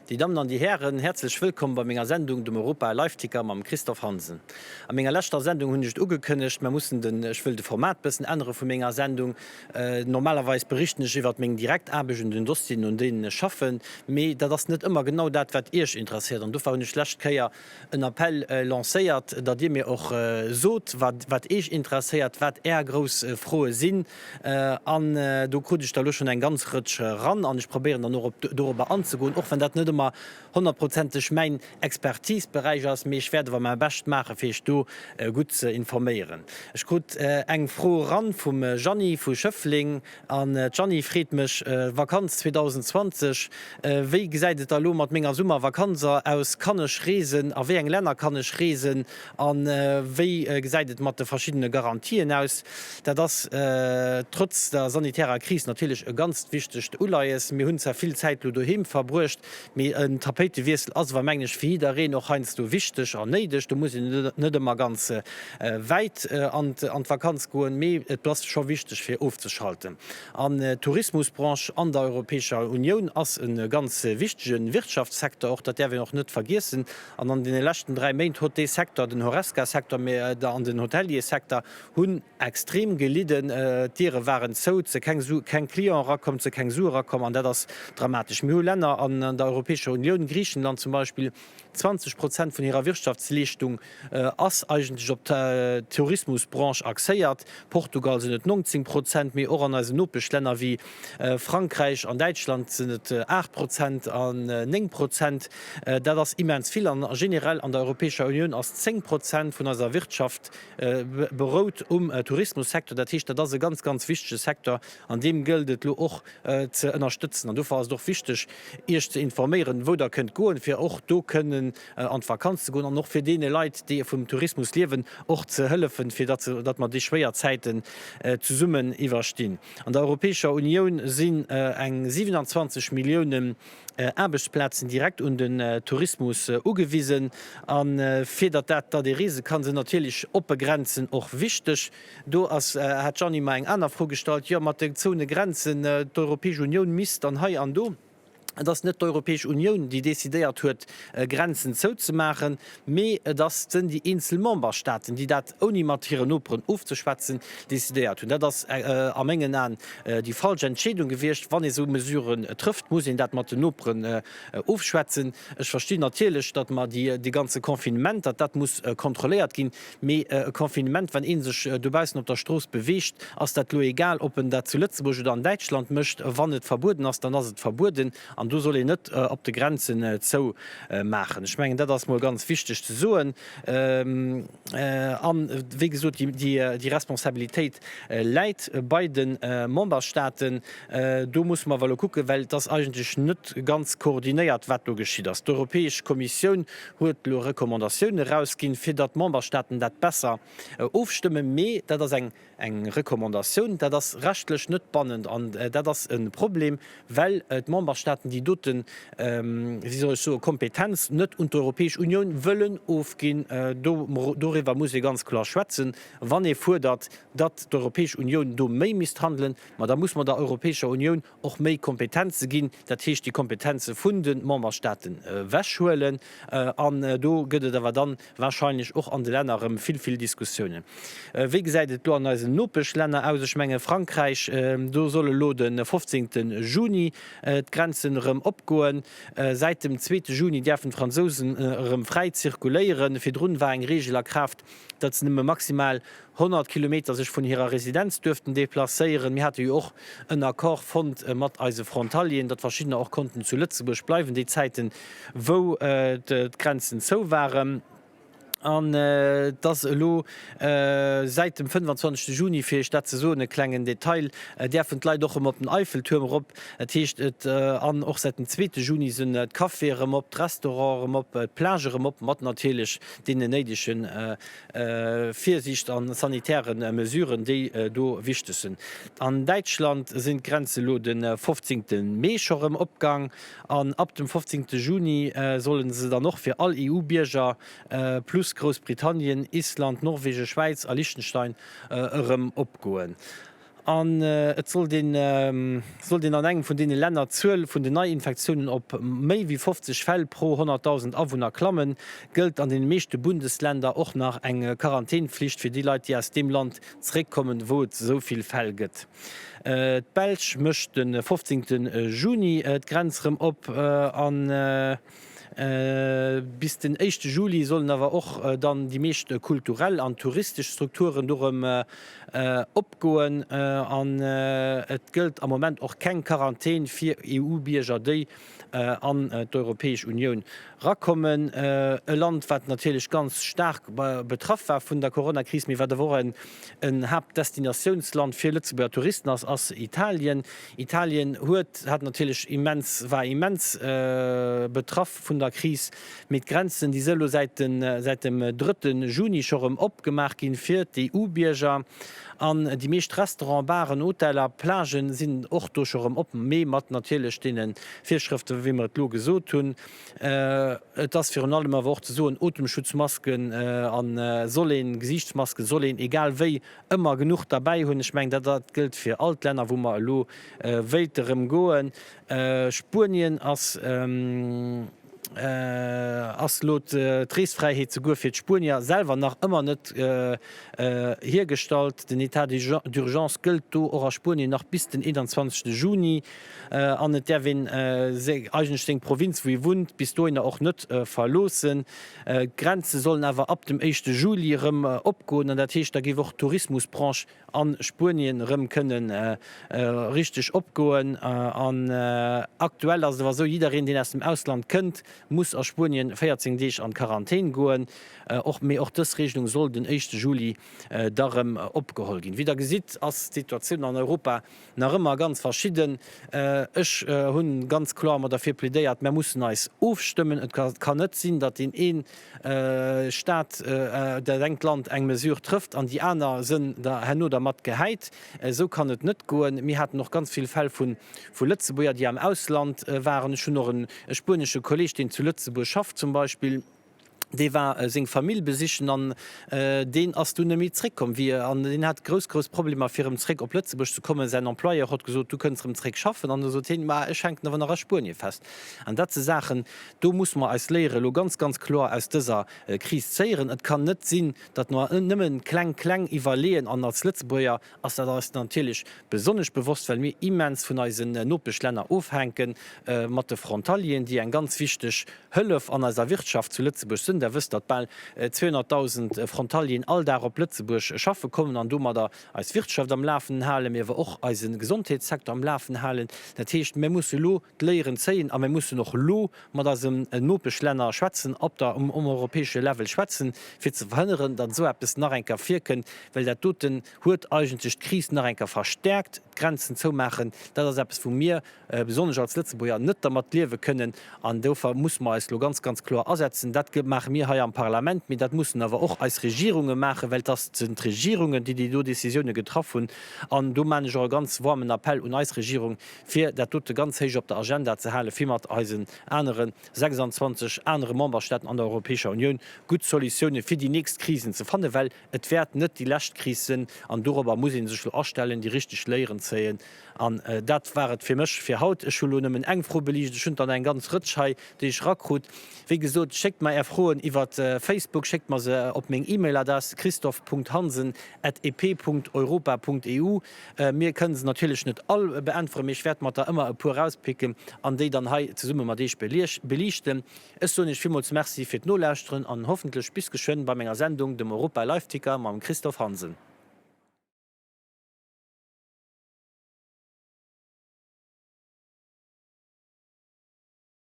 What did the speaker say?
Déi Dammen an déi Hären, häerzlech wëllkomm bei menger Sendung, dem Europa Liveticker mam Christophe Hansen. A menger leschter Sendung hunn ech et ugekënnegt, mer mussen den, ech wëll de Format bëssen ännere vu menger Sendung. Normalerweis berichten ech iwwert meng direkt Aarbecht un den Dossieren, un deenen ech schaffen, mee dat ass net ëmmer genau dat, wat Iech interesséiert. An dofir hunn ech d'lescht Kéier en Appell lancéiert, datt Dir mir och sot, wat wat Iech interesséiert, wat Är grouss Froe sinn. An do krut ech der elo schonn eng ganz Rëtsch eran an ech probéieren dann och op dorobber anzegoen, och wann dat net ëmmer honnertprozenteg mäin Expertiseberäich ass, mee ech wäert awer mäi Bescht maachen, fir Iech do gutt ze informéieren. Ech krut eng Fro eran vum Jeanny vu Schëffleng an d'Jeanny freet mech, Vakanz 2020, wéi gesäit et da elo mat menger Summervakanz aus? Kann ech reesen? A wéi eng Länner kann ech reesen? A wéi gesäit et mat de verschiddene Garantien aus? Dat ass trotz der sanitärer Kris natierlech e ganzt wichtegt Uleies. Mir hunn zwar vill Zäit elo doheem verbruecht, mee en Tapéitewiessel ass awer, mengen ech, fir jiddereen och heiansdo wichteg an néideg. Do muss een net ëmmer ganz wäit an d'Vakanz goen, mee et ass scho wichteg fir ofzeschalten. An d'Tourismusbranche an der Europäescher Unioun ass e ganz wichtege Wirtschaftssecteur och, dat däerf een och net vergiessen. An an deene leschten 3 Méint hott dee Secteur, den Horesca-Secteur mee an den Hotelier-Secteur, hunn extrem gelidden. D'Diere waren zou, et si keng Su, keng Clienten erakomm, et si keng Sue erakomm an dat ass dramatesch. Mir hu Länner an der Europäescher Unioun, Griichenland zum Beispill, 20 Prozent vun hirer Wirtschaftsleeschtung ass eigentlech op d'Tourismusbranche axéiert. Portugal sinn et 19 Prozent, mee och an eisen Nopeschlänner wéi Frankräich an Däitschland sinn et 8 Prozent an 9 Prozent. Dat ass immens vill an generell an der Europäescher Unioun ass 10 Prozent vun eiser Wirtschaft berout um Tourismussecteur. Dat heescht, dat ass e ganz, ganz wichtege Secteur an deem gëllt et elo och ze ënnerstëtzen. An dofir ass et och wichteg, Iech ze informéieren, wou Der kënnt goen, fir och do kënnen an d'Vakanz ze goen an och fir deene Leit, déi vum Tourismus liewen, och ze hëllefen, fir datt se, datt mer déi schwéier Zäiten zesummen iwwerstinn. An der Europäescher Unioun sinn eng 27 Milliounen Aarbechtsplazen direkt un den Tourismus ugewisen. A fir datt dat, datt ee reese kann, sinn natierlech oppe Grenzen och wichteg. Do ass, hat d'Jeanny mer eng aner Fro gestallt, jo mat den zoune Grenzen, d'Europäesch Unioun misst dann hei an do. Et ass net d'Europäesch Unioun, déi decidéiert huet, Grenzen zouzemaachen, mee et ass sënn déi eenzel Memberstaaten, déi dat, ouni mat hiren Noperen ofzeschwätzen, decidéiert hunn. Dat ass a mengen Aen déi falsch Entscheedung gewiescht. Wann ee sou Mesuren trëfft, muss een dat mat den Noperen ofschwätzen. Ech verstinn natierlech, datt mer déi, dee ganze Confinement, datt dat muss kontrolléiert ginn. Mee e Confinement, wann ee sech dobaussen op der Strooss beweegt, ass dat elo egal, ob en dat zu Lëtzebuerg oder an Däitschland mécht. Wann et verbueden ass, dann ass et verbueden an do soll een net op de Grenzen zou maachen. Ech mengen, dat ass mol ganz wichteg ze soen. An, wéi gesot, déi Responsabilitéit läit bei de Memberstaaten. Do musse mer awer elo kucken, well et ass eigentlech net ganz koordinéiert, wat do geschitt ass. D'Europäesch Kommissioun huet elo Recommandatioune erausginn, fir datt d'Memberstaaten dat besser ofstëmmen. Mee dat ass eng eng Recommandatioun, dat ass rechtlech net bannend an dat ass e Problem, well d'Memberstaaten déi doten, wéi soll ech soen, Kompetenz net un d'Europäesch Unioun wëllen ofginn. Doriwwer muss ee ganz kloer schwätzen. Wann ee fuerdert, datt d'Europäesch Unioun do méi misst handelen, ma da muss mer der Europäescher Unioun och méi Kompetenze ginn, dat heescht déi Kompetenze vun de Memberstaaten ewechhuelen. An do gëtt et awer dann wahrscheinlech och an de Länner erëm vill, vill Diskussiounen. Wéi gesäit et elo an eisen Nopeschlänner aus? Ech menge Frankräich, do soll elo de 15. Juni d'Grenzen erëm opgoen. Säit dem zweete Juni däerfen d'Fransousen erëm fräi zirkuléieren. Virdrun war eng Reegel a Kraaft, datt se nëmme maximal 100 Kilometer sech vun hirer Residenz duerften deplacéieren. Mir hate jo och en Accord fonnt mat eise Frontalieren, datt verschiddener och konnten zu Lëtzebuerg bleiwen, déi Zäiten, wou d'Grenzen zou waren. An et ass elo säit dem 25. Juni, fir Iech dat ze soen, e klengen Detail, däerfen d'Leit och erëm op den Eiffeltuerm erop. Dat heescht, et an och säit dem zweete Juni sinn d'Caféë erëm op, d'Restaurante erëm op, d'Plagë erëm op, mat natierlech deenen néidege Virsiicht a sanitäre Mesuren, déi do wichteg sinn. An Däitschland sinn d'Grenze lo de 15. Mee scho rëm opgang an ab dem 15. Juni solle se dann och fir all EU-Bierger plus Groussbritannien, Island, Norwegen, Schwäiz a Liechtenstein erëm opgoen. An et sollt een, sollt een an engem vun deene Länner d'Zuel vun den Neiinfektiounen op méi wéi 50 Fäll pro 100.000 Awunner klammen, gëllt an deene meeschte Bundesländer och nach eng Quarantänflicht fir déi Leit, déi aus deem Land zeréckkommen, wou et esou vill Fäll gëtt. D'Belsch mécht de 15 Juni d'Grenz rëm op an. Bis den éischte Juli sollen awer och dann déi meescht kulturell an touristesch Strukturen do rëm opgoen. An et gëllt am Moment och keng Quarantän fir EU-Bierger, déi an d'Europäesch Unioun rakommen. E Land, wat natierlech ganz staark betraff war vun der Coronakris, mee wat awer och en Haaptdestinatiounsland fir Lëtzebuerger Touristen ass, ass Italien. Italien huet, hat natierlech immens, war immens betraff vun der Kris, mee d'Grenzen, déi si elo säit den, säit dem drëtte Juni scho rëm opgemaach ginn fir d'EU-Bierger. An déi meescht Restauranten, Baren, Hoteller, Plagen sinn och do scho rëm op, mee mat natierlech deene Virschrëften, wéi mer et elo gesot hunn. Et ass virun allem awer och ze soen, Otemschutzmasken a soll een, Gesiichtsmasken soll een egal wéi ëmmer genuch derbäi hunn. Ech mengen, dat dat gëllt fir all d'Länner, wou mer elo wéilte rëm goen. Spuenien ass ass elo d'Reesfräiheet souguer fir d'Spuenier selwer nach ëmmer net hiergestallt. Den État d'urgence gëllt do och a Spuenien nach bis den 21 Juni. An et däerf een eigentlech seng Provinz, wou ee wunnt, bis dohinner och net verloossen. D'Grenze sollen awer ab dem éischte Juli erëm opgoen an dat heescht, da géif och d'Tourismusbranche a Spuenien erëm kënne richteg opgoen. An aktuell ass et awer esou, jiddereen, deen aus dem Ausland kënnt, muss a Spuenien 14 Deeg an d'Quarantän goen. Och mee och dës Regelung soll den éischte Juli da rëm opgeholl ginn. Wéi der gesitt, ass d'Situatioun an Europa Nach ëmmer ganz verschidden. Ech hunn ganz kloer emmer derfir plädéiert, mär mussen eis ofstëmmen. Et kann net sinn, datt deen ee Stat, dat engt Land eng Mesure trëfft an déi aner sënn da herno dermat gehäit. Esou kann et net goen. Mir haten och ganz vill Fäll vu Lëtzebuerger, déi am Ausland waren. Ech hunn och e spuenesche Kolleg, deen zu Lëtzebuerg schafft zum Beispill. Dee war seng Famill besichen an deen ass dunn net méi zréckkomm wéi an deen hat grouss, grouss Problemer fir erëm zréck op Lëtzebuerg ze kommen. Säin Employeur hott gesot, du kënns erëm zréck schaffen an du sot hien, ma ech hänken awer nach a Spuenie fest. An dat si Saachen, do musse mer eis Léiere elo ganz, ganz kloer aus dëser Kris zéieren. Et kann net sinn, datt mer nëmmen kleng, kleng iwwerleeën an als Lëtzebuerger ass dat eis natierlech besonnesch bewosst, well mir immens vun eisen Nopeschlänner ofhänken, mat de Frontalieren, déi eng ganz wichteg Hëllef an eiser Wirtschaft zu Lëtzebuerg sënn. Der wësst, datt bal 200.000 Frontalieren all Dag op Lëtzebuerg schaffe kommen an domadder eis Wirtschaft am Lafen halen, mee awer och eise Gesondheetssecteur am Lafen halen. Dat heescht, mir musse elo d'Léieren zéien a mir mussen och elo mat eisen Nopeschlänner schwätzen, op der, um europäesche Level schwätzen, fir ze verhënneren, datt esou eppes nach eng Kéier virkënnt, well dat doten huet eigentlech d'Kris nach eng Kéier verstärkt. D'Grenzen zoumaachen, dat ass eppes, wou mir, besonnesch als Lëtzebuerger, net dermat liewe kënnen. An dofir musse mer eis elo ganz, ganz kloer asetzen. Dat maache mir hei am Parlament, mee dat mussen awer och eis Regierunge maachen, well et ass sinn d'Regierungen, déi déi do Décisioune getraff hunn. An do maachen ech och e ganz warmen Appell un eis Regierung, fir dat dote ganz héich op der Agenda ze halen, fir mat eisen anere 26 anere Memberstaaten an der Europäescher Unioun gutt Solutioune fir déi nächst Krisen ze fannen, well et wäert net déi lescht Kris sinn an dorobber muss ee sech elo astellen, déi richteg Léieren zéien. An dat war et fir mech fir haut. Ech hu lo nëmmen eng Fro beliicht. Ech hunn der nach eng ganz Rëtsch hei, déi ech erakrut. Wéi gesot, schéckt mer Är Froen iwwer Facebook, schéckt mer se op meng E-Mail-Adress christophe.hansen at ep.europa.eu. Mir kënnen se natierlech net all beäntweren, mee ech wäert mer der ëmmer e puer erauspicken an déi dann hei zesumme mat Iech beliichten. Ech soen Iech villmools Merci fir d'Nolauschteren an hoffentlech bis geschwënn bei menger Sendung, dem Europa Live Ticker mam Christophe Hansen.